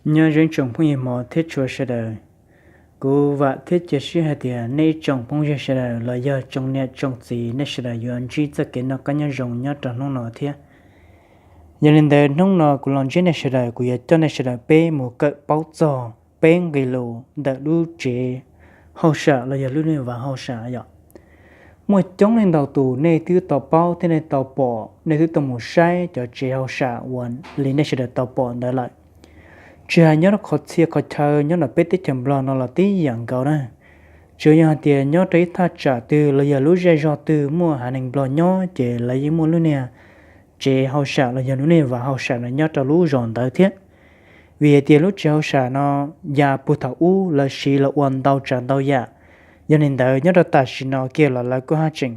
Nyob zoo tsoom phooj ywg hmov thiab tshua sawv daws. Kuv vam thiab cia siab hais tias nej ib tsoom phooj ywg sawv daws los yog tsoom niam tsoom txiv nej sawv daws yuav ntsib txoj kev noj qab nyob zoo nyob rau hnub no thiab. Yog li ntawd hnub no kuv los ntsib nej sawv daws, kuv yuav coj nej sawv daws peb mus kawm paub txog peb nqe lus ntawm lub tsev hauj sam los yog lub niag vaj hauj sam yom. Muaj coob leej ntau tus nej twb tau paub thiab nej tau pom, nej twb tau mus saib cov tsev hauj sam uas li nej sawv daws tau pom ntawd lawm. Tsis hais nyob rau qhov txhia qhov chaw nyob rau peb teb chaws Nplog no los tib yam nkaus na. Tsuas yog hais tias nyob rau ib thaj tsam twg los yog lub zej zog twg muaj haiv neeg Nplog nyob ces lawv yeej muaj lub niag tsev hauj sam los yog lub niag vaj hauj sam no nyob rau lub zos ntawd thiab. Vim hais tias lub tsev hauj sam no yav puag thaum ub lawv siv los ua ntau tsav ntau yam, yog li ntawd nyob rau tam sim no kiag los lawv kuj haj tseem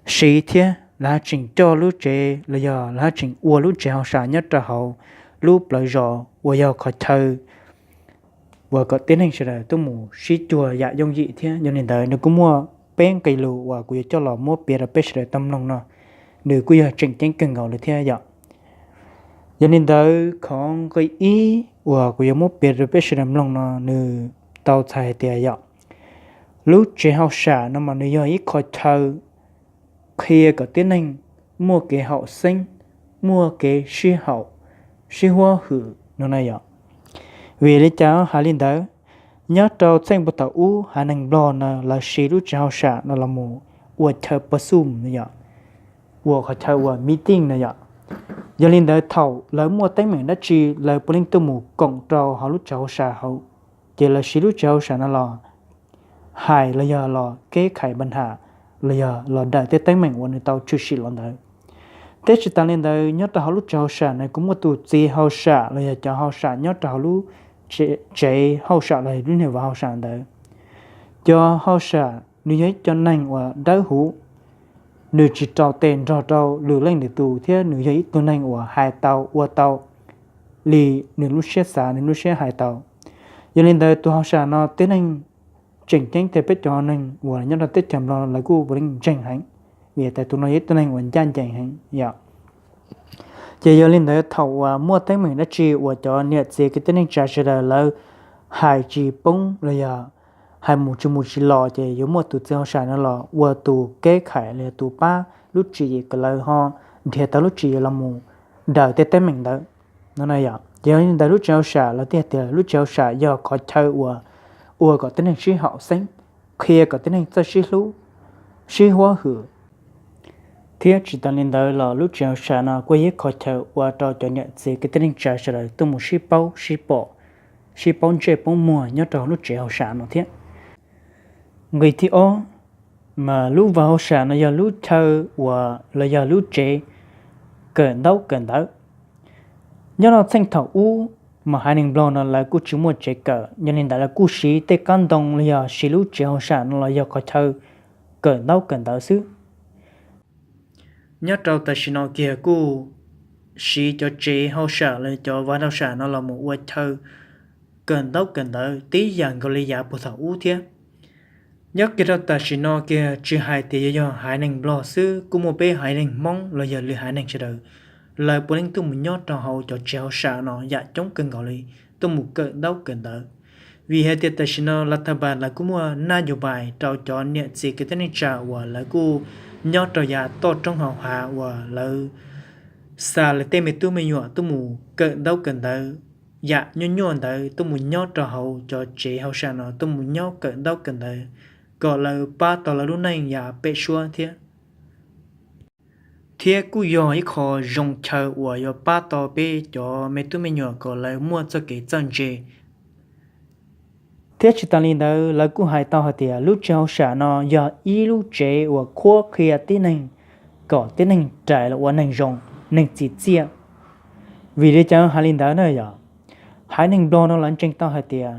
siv thiab lawv haj tseem coj lub tsev los yog lawv haj tseem ua lub tsev hauj sam nyob rau hauv lub plawv zos uas yog qhov chaw uas kom tib neeg sawv daws tuaj mus sib cuag yam yooj yim thiab. Yog li ntawd nws kuj muaj peb nqe lus uas kuv yuav coj los muab piav rau peb sawv daws tau mloog no, nws kuj yog tseem ceeb kawg nkaus li thiab yom. Yog li ntawd qhov nqe ib uas kuv yuav muab piav rau peb sawv daws mloog no nws tau txhais hais tias yom, lub tsev hauj sam no mas nws yog ib qho chaw qhia kom tib neeg muaj kev haum xeeb, muaj kev sib haum, sib huab hwm no na yom. Vim li cas hais li ntawd? Nyob rau txheej puag thaum ub haiv neeg Nplog no lawv siv lub tsev hauj sam no los mus ua chaw pawg xum no yom, ua qhov chaw ua meeting no yom. Yog li ntawd thaum lawv muaj teeb meem dab tsi lawv puav leej tuaj mus koom rau hauv lub tsev hauj sam hauv, ces lawv siv lub tsev hauj sam no los hais los yog los keb khais npa nham los yog los dawm tej teeb meem uas nws tau tshwm sim los ntawd. Thiab tsis tas li ntawd nyob rau hauv lub tsev hauj sam no kuj muaj tus txiv hauj sam los yog cov hauj sam nyob rau hauv lub tsev hauj sam los yog lub niag vaj hauj sam ntawd. Cov hauj sam nws yog ib co neeg uas dawb huv, nws tsis raus tes nrog rau lwm leej lwm tus thiab nws yog ib tug neeg uas hais tau ua tau li nws lub siab xav nws lub siab hais tau. Yog li ntawd tus hauj sam no tib neeg tseem ceeb tias peb cov neeg uas nyob rau teb chaws Nplog lawv kuj puav leej ntseeg heev, vim tias tus no yog ib tug neeg uas ncaj ncees heev yom. Ces yog li ntawd thaum uas muaj teeb meem dab tsi uas cov niam txiv kwv tij neej tsa sawv daws lawv hais tsis poob los yog hais mus tsis mus tsis los ces yuav muaj tus txiv hauj sam no los ua tus keb khais los yog tus pab lub tswv yim kom lawv ho nrhiav tau lub tswv yim los mus dawm tej teeb meem ntawd no na yom. Ces yog li ntawd lub tsev hauj sam lawv thiaj tias lub tsev hauj sam yog qhov chaw uas ua kom tib neeg sib haum xeeb, qhia kom tib neeg txawj sib hlub, sib huab hwm. Thiab tsis tas li ntawd los lub tsev hauj sam no kuj yog ib qho chaw ua rau cov niam txiv kwv tij neej tsa sawv daws tuaj mus sib paub sib pom, sib paub ntsej paub muag nyob rau lub tsev hauj sam no thiab. Nqe thib ob, mas lub vaj hauj sam no yog lub chaw uas los yog lub tsev kawm ntaub kawm ntawv. Nyob rau txheej thaum ub mas haiv neeg Nplog no lawv kuj tsis muaj tsev kawm, yog li ntawd lawv kuj siv tej qab ntoo los yog siv lub tsev hauj sam no los yog qhov chaw kawm ntaub kawm ntawv xwb. Nyob rau tam sim no kiag kuj siv cov tsev hauj sam los cov vaj hauj sam no los mus ua chaw kawm ntaub kawm ntawv tib yam nkaus li yav puag thaum ub thiab. Nyob kiag rau tam sim no kiag tsis hais tias yuav yog haiv neeg Nplog xwb, kuj muaj peb haiv neeg Hmoob los yog lwm haiv neeg sawv daws, lawv puav leej tuaj mus nyob rau hauv cov tsev hauj sam no yam coob kawg nkaus li, tuaj mus kawm ntaub kawm ntawv. Vim hais tias tam sim no lav thas npas lawv kuj muaj naj yus npais rau cov niam txiv kwv tij neej tsa uas lawv kuj nyob rau yav toj roob hauv hav uas lawv xa lawv tej me tub me nyuam tuaj mus kawm ntaub kawm ntawv yam nyuaj nyuaj ntawd tuaj mus nyob rau hauv cov tsev hauj sam no tuaj mus nyob kawm ntaub kawm ntawv kom lawv pab tau lawv lub neej yav pem suab thiab. Thiab kuj yog ib qho zoo chaw uas yuav pab tau peb cov me tub me nyuam kom lawv muaj txoj kev txawj ntse. Thiab tsis tas li ntawd lawv kuj hais tau hais tias lub tsev hauj sam no yog ib lub tsev uas qhuab qhia tib neeg kom tib neeg rais los ua neeg zoo, neeg txim txiaj. Vim li cas hais li ntawd na yom? Haiv neeg Nplog no lawv ntseeg tau hais tias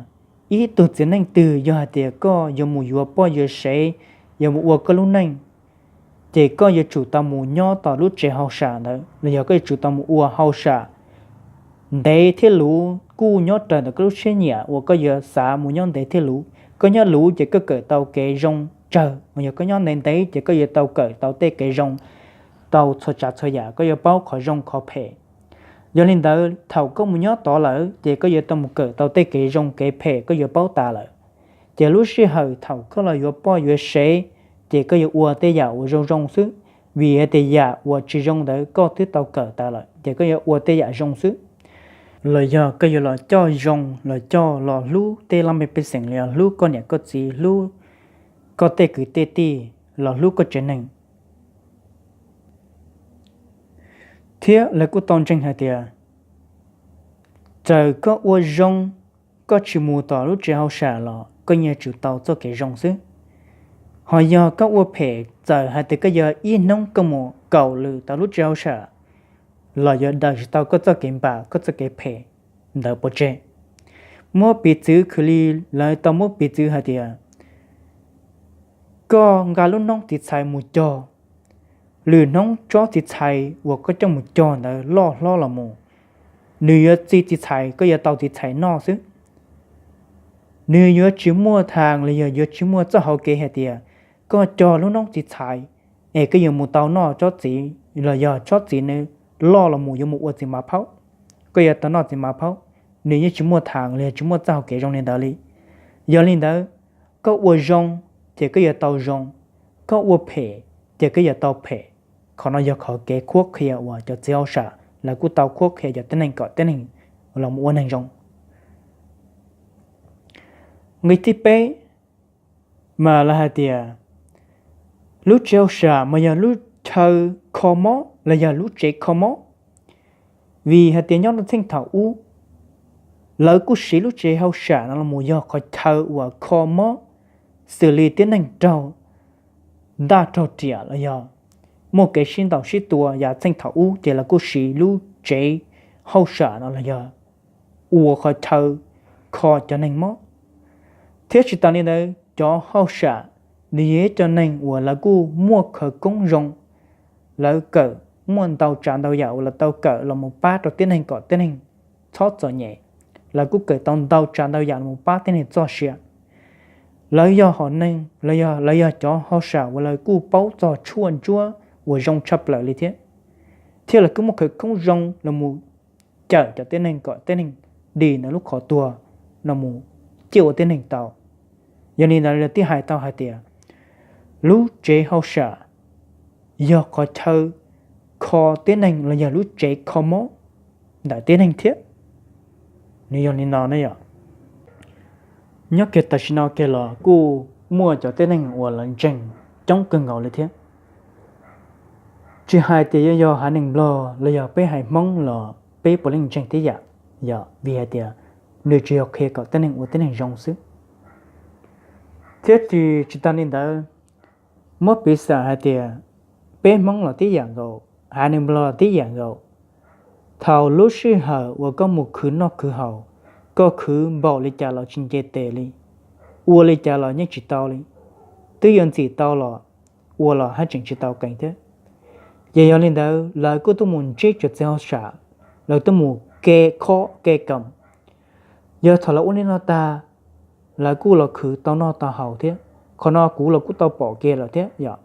ib tug txiv neej twg yog hais tias koj yuav mus yuav poj yuav sev, yuav mus ua koj lub neej, ces koj yuav tsum tau mus nyob tom lub tsev hauj sam ntawd los yog koj yuav tsum tau mus ua hauj sam ntev thiab luv, kuj nyob raws ntawm koj lub siab nyiam uas koj yuav xav mus nyob ntev thiab luv. Koj nyob luv ces koj kawm tau kev zoo tsawg, mas yog koj nyob ntev ntev ces koj yuav tau kawm tau tej kev zoo rau txhua tsav txhua yam, koj yuav paub qhov zoo qhov phem. Yog li ntawd thaum koj mus nyob tod lawm ces koj yuav tau mus kawm tau tej kev zoo kev phem koj yuav paub tas lawm. Ces lub sij hawm thaum koj los yuav poj yuav sev, ces koj yuav ua tej yam uas zoo zoo xwb, vim hais tias yam uas tsis zoo ntawd koj twb tau kawm tas lawm ces koj yuav ua tej yam zoo xwb. Los yog koj yuav los coj zoo los coj los hlub tej laj mej pej xeem los yog hlub koj niam koj txiv, hlub koj tej kwv tej tij, los hlub koj tsev neeg. Thiab lawv kuj tau ntseeg hais tias txawm koj ua zoo, koj tsis mus tom lub tsev hauj sam los koj yeej yuav tsum tau txoj kev zoo xwb. Ho yog koj ua phem, txawm hais tias koj yog ib hnub koj mus kaum lwm tom lub tsev hauj sam los yuav daws tsis tau koj txoj kev npam koj txoj kev phem ntawd pov tseg. Muab piv txwv khwv li lawv tau muab piv txwv hais tias koj nqa lub noob txiv txhais mus cog, lwm hnub tsob txiv txhais uas koj coj mus cog ntawd loj hlob los mus, nws yuav txi txiv txhais, koj yuav tau txiv txhais noj xwb. Nws yuav tsis muaj thav los yog yuav tsis muaj txoj hauv kev hais tias koj cog lub noob txiv txhais es koj yuav mus tau noj tsob txiv los yog tsob txiv nws loj los mus yuav mus ua txiv mav phaub, koj yuav tau noj txiv mav phaub. Nws yeej tsis muaj thav los yog tsis muaj txoj hauv kev zoo li ntawd li. Yog li ntawd, koj ua zoo ces koj yuav tau zoo, koj ua phem ces koj yuav tau phem. Qhov no yog qhov kev qhuab qhia uas cov txiv hauj sam lawv kuj tau qhuab qhia cov tib neeg kom tib neeg los mus ua neeg zoo. Nqe thib peb mas lawv hais tias lub tsev hauj sam mas yog lub chaw kho mob los yog lub tsev kho mob. Vim hais tias nyob rau txheej thaum ub, lawv kuj siv lub tsev hauj sam no los mus yog qhov chaw uas kho mob, xws li tib neeg raug ntaj raug riam los yog muaj kev sib ntaus sib tua yav txheej thaum ub ces lawv kuj siv lub tsev hauj sam no los yog ua qhov chaw kho cov neeg mob. Thiab tsis tas li ntawd, cov hauj sam nws yog ib co neeg uas lawv kuj muaj khawv koob zoo, lawv kawm muaj ntau tsav ntau yam uas lawv tau kawm los mus pab rau tib neeg kom tib neeg txhob txom nyem. Lawv kuj kawm tau ntau tsav ntau yam los mus pab tib neeg txoj sia. Lawv yog hom neeg, lawv yog, lawv yog cov hauj sam uas lawv kuj paub txog tshuaj ntsuab uas zoo tshaj plaws li thiab. Thiab lawv kuj muaj khawv koob zoo los mus cawm cov tib neeg kom tib neeg dim ntawm lub qhov tuag no mus ciaj ua tib neeg tau. Yog li ntawd lawv thiaj hais tau hais tias lub tsev hauj sam yog qhov chaw kho tib neeg los yog lub tsev kho mob ntawm tib neeg thiab. Nws yog li no na yom. Nyob kiag tam sim no kiag los kuj muaj cov tib neeg uas lawv ntseeg coob kawg nkaus li thiab. Tsis hais tias yuav yog haiv neeg Nplog los yog peb haiv Hmoob los peb puav leej ntseeg tib yam, yog vim hais tias nws tsuas yog qhia kom tib neeg ua tib neeg zoo xwb. Thiab tsis, tsis tas li ntawd, muab piv xam hais tias peb Hmoob los tib yam nkaus, haiv neeg Nplog los tib yam nkaus. Thaum lub sij hawm uas koj mus khwv noj khwv haus, koj khwv npaum li cas los tsis nce tes li, ua li cas los yeej tsis tau li, twb yuav ntxim tau los ua los haj tseem tsis tau qees thiab. Ces yog li ntawd lawv kuj tuaj mus ntsib cov txiv hauj sam, lawv tuaj mus ke khob ke koom. Yog thaum lawv ua li no tag, lawv kuj los khwv tau noj tau haus thiab. Qhov no kuv los kuj tau pom kiag lawm thiab yom.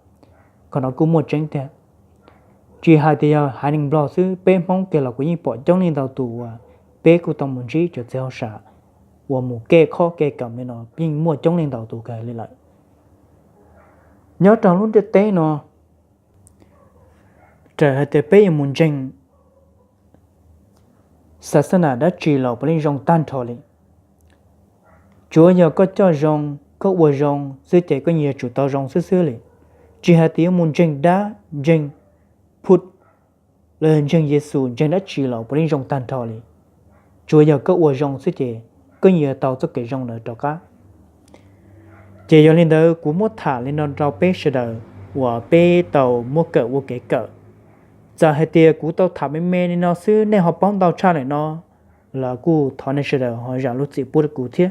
Qhov no kuj muaj tseeb tiag. Tsis hais tias yog haiv neeg Nplog xwb, peb Hmoob kiag los kuv yeej pom coob leej ntau tus uas peb kuj tau mus ntsib cov txiv hauj sam uas mus ke khob ke koom li no yeej muaj coob leej ntau tus kawg li lawm. Nyob rau lub ntiaj teb no, txawm hais tias peb yuav mus ntseeg xas xas nas dab tsi los puav leej zoo tag nrho li. Tsuav yog koj coj zoo, koj ua zoo xwb ces koj yuav tsum tau zoo xwb xwb li. Tsis hais tias yuav mus ntseeg dab, ntseeg phut, los ntseeg Yexus, ntseeg dab tsi los puav leej zoo tag nrho li. Tsuav yog koj ua zoo xwb ces koj yuav tau txoj kev zoo ntawd rov qab. Ces yog li ntawd kuv muab tham li no rau peb sawv daws uas peb tau muab kawm ua kev kawm. Txawm hais tias kuv tau tham me me li no xwb nej ho paub ntau tshaj lawm no los kuj thov nej sawv daws ho zam lub txim pub rau kuv thiab,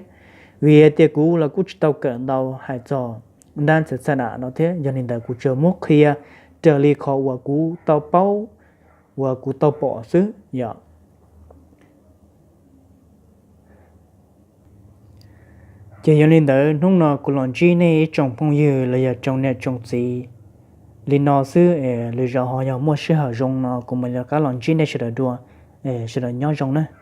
vim hais tias kuv los kuj tsis tau kawm ntau hais txog dab xas xas nas no thiab. Yog li ntawd kuv tsuas muab qhia raws li qhov uas kuv tau paub, uas kuv tau pom xwb yom. Ces yog li ntawd hnub no kuv los ntsib nej ib tsoom phooj ywg los yog tsoom niam tsoom txiv li no xwb es lwm zaus ho yog muaj sij hawm zoo no kuv mam li rov qab los ntsib nej sawv daws dua. Sawv daws nyob zoo na.